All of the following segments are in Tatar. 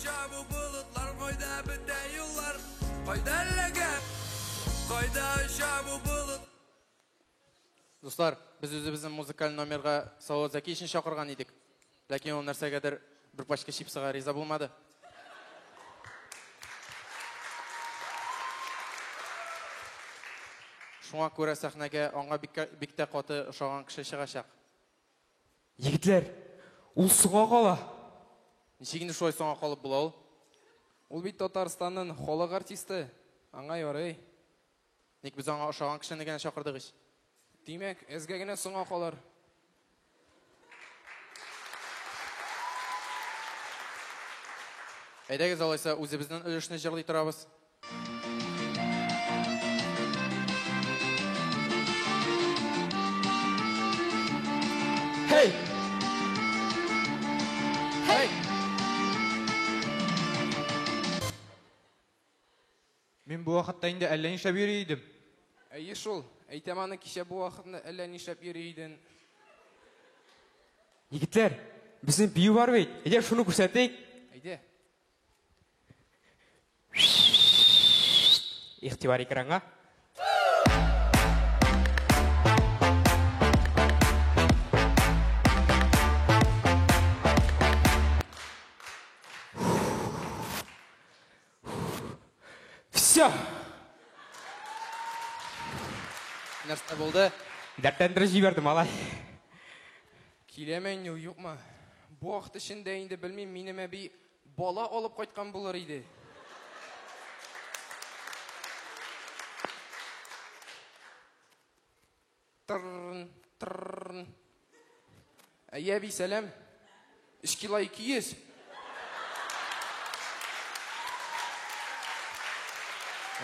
оча бу болытлар, кайда бетә юллар, кайда эләгә, кайда оча бу болыт. Дуслар, без үзебезнең музыкаль номерга Салават Зәкиевичны чакырган идек. Ләкин ул нәрсәгәдер бер пачка чипсыга риза булмады. Шуңа күрә сәхнәгә аңа бик тә каты ошаган кеше чыгачак. Егетләр, ул соңа кала. Ничек инде шулай соңа калып була ул? Ул бит Татарстанның халык артисты. Аңа ярый. Ник без аңа ошаган кешене генә чакырдык ич? Димәк, әзгә генә соңа калыр. Әйдәгез алайса үзебезнең өлешне җырлый торабыз. Хей! Хей! Мин бу вакытта инде әллә нишләп йөри идем. Әйе шул, әйтәм аны кичә бу вакытны әллә нишләп йөри идең. Егетләр, безнең бию бар бит. Әйдә шуны күрсәтик. Әйдә. Игътибар экранга. Все! Нәрсә булды? Дәртләндереп җибәрде, малай. Киләме инде ул, юкмы? Бу вакыт эчендә инде белмим, минем әби бала алып кайткан булыр иде. Тыррын, тыррын. Әйе, әби, сәлам. 3 кило 200.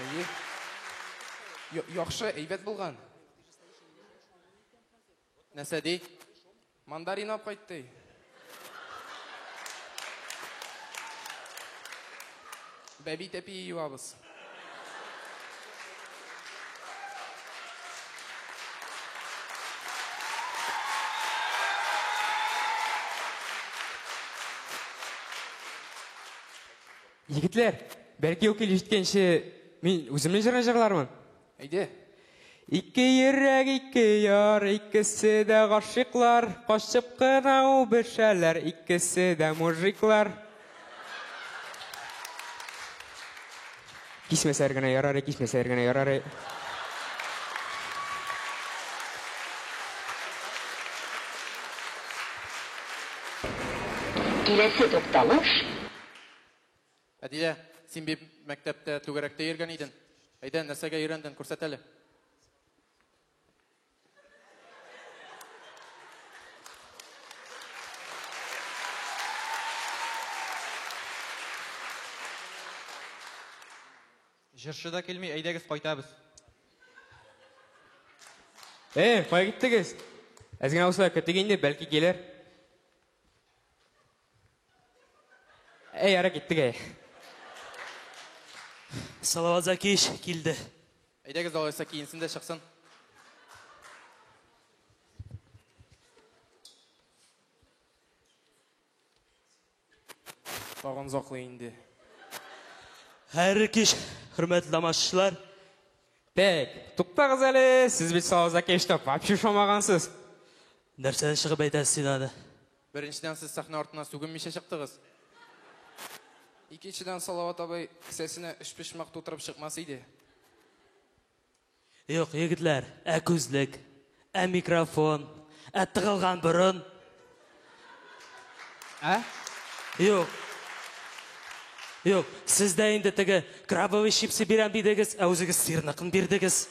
Әйе. Яхшы, әйбәт булган. Нәрсә ди? Мандарин алып кайтты. Бәби тәпи юабыз. Егетләр, бәлки ул килеп җиткәнче мин үземнең җырны җырлармын. Әйдә. Ике йөрәк, ике яр, икесе дә гашыйклар, качып кына үбешәләр, икесе дә мужиклар. Кисмәсәләр генә ярар, кисмәсәләр генә ярар. Киләсе тукталыш. Әдилә, син бит мәктәптә түгәрәктә йөргән идең. Әйдә, нәрсәгә өйрәндең, күрсәт әле. Җырчы да килми, әйдәгез кайтабыз. Э, кая киттегез? Әз генә булса көтик инде, бәлки килер. Әй, ара киттек әй. Салават Закиевич килде. Әйдәгез алайса киенсен дә чыксын. Тагын озаклый инде. Хәерле кич, хөрмәтле тамашачылар. Так, туктагыз әле, сез бит Салават Закиевичта вообще ошамагансыз. Нәрсәдән чыгып әйтәсез син аны? Беренчедән, сез сәхнә артыннан сүгенмичә чыктыгыз. Икенчедән, Салават абый кесәсенә өчпочмак тутырып чыкмас иде. Юк, егетләр, ә күзлек, ә микрофон, ә тыгылган борын. Ә? Юк. Юк, сез дә инде теге крабовый чипсы бирәм дидегез, ә үзегез сырныкын бирдегез.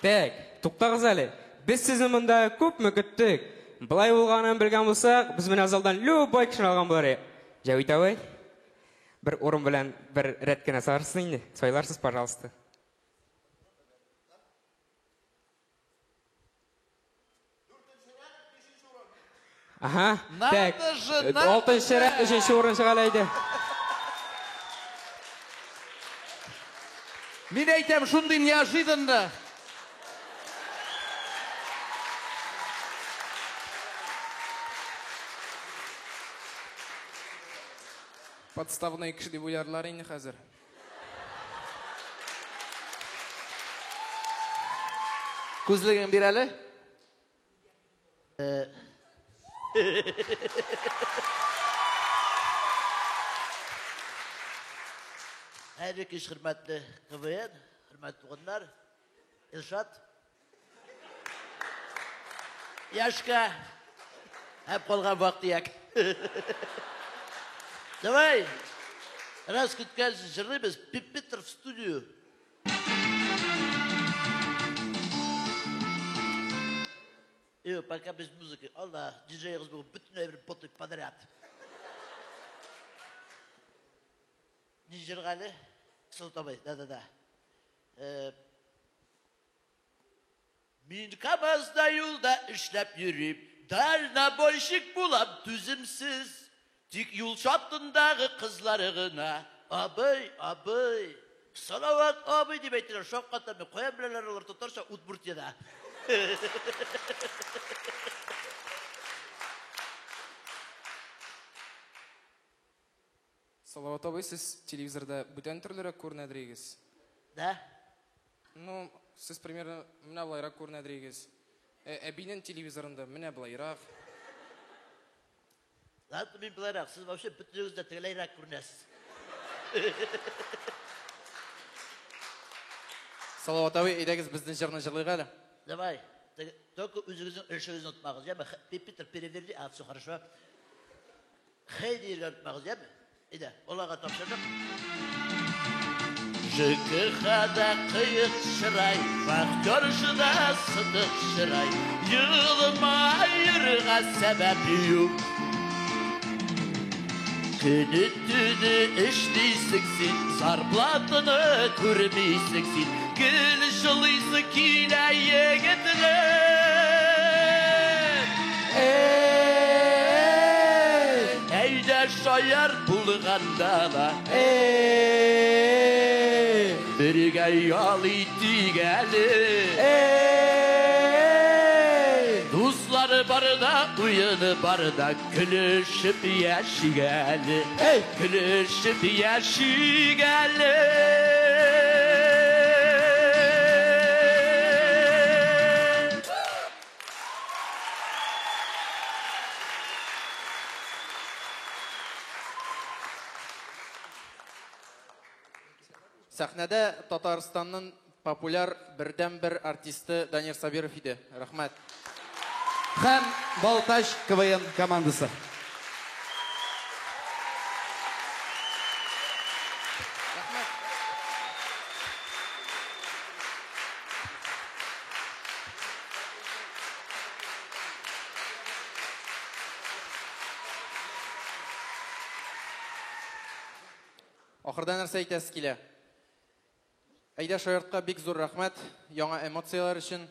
Так, туктагыз әле. Без сезне монда күпме көттек. Былай булганын белгән булсак, без менә залдан любой кешене алган булыр идек. Җәвит абый, бер урын белән бер рәт кенә сарырсыз инде. Сайларсыз, пожалуйста. Ага, так. Надо же, надо Алтынчы рәт, же. өченче урын чыга әле әйдә. Мин әйтәм, шундый неожиданно. Подставной кеше дип уйларлар инде хәзер. Күзлеген бир әле. Хәерле кич, хөрмәтле КВН, хөрмәтле туганнар. Илшат. Яшка. Һәм калган вак-төяк. Давай. Раз көткәнсез җырлыйбыз. Пиппитер в студию. Юк, пока без музыки. Алла, диджейгыз бүген бөтенләй бер потый подряд. Ни җырга әле? Солтан абый, да-да-да. Мин КАМАЗда юлда эшләп йөрим, дальнобойщик булам түземсез. Тик юл чатындагы кызлары гына, абый, абый, Салават абый дип әйтәләр, шаккатам мин. Каян беләләр алар татарча Удмуртиядә? Салават абый, сез телевизорда бүтән төрлерәк күренәдерегез. Да? Ну, сез примерно менә болайрак күренәдерегез. Ә әбинең телевизорында менә болайрак. Ладно, мин болайрак, сез вообще бөтенегез дә тегеләйрәк күренәсез. Салават абый, әйдәгез безнең җырны җырлыйк әле. Давай. Только үзегезнең өлешегезне онытмагыз, яме? Питер, переверни, а, все хорошо. Хей диергә онытмагыз, яме? Әйдә, аларга тапшырдык. ЖКХда кыек чырай, вахтершыда сынык чырай, елмаерга сәбәп юк. Көне төне эшлисең син, зарплатаны күрмисең син, гел жылыйсы килә егетләр. Әйдә шаяр булганда да, бергә ял итик әле. Дуслары барда, уены барда, көлешеп яшик әле. Көлешеп яшик әле. Сәхнәдә Татарстанның популяр бердән-бер артисты Данир Сабиров иде. Рәхмәт. Һәм Балтач КВН командасы. Рәхмәт. Ахырда нәрсә әйтәсе килә? Әйдә шаяртка бик зур рәхмәт яңа эмоцияләр өчен.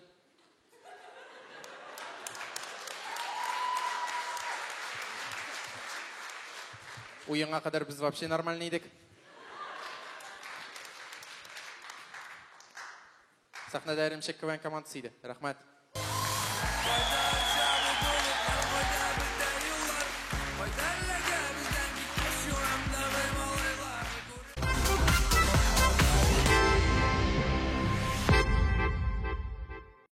Уенга кадәр без вообще нормальный идек. Сәхнәдә Эремчек КВН командасы иде. Рәхмәт. Кайда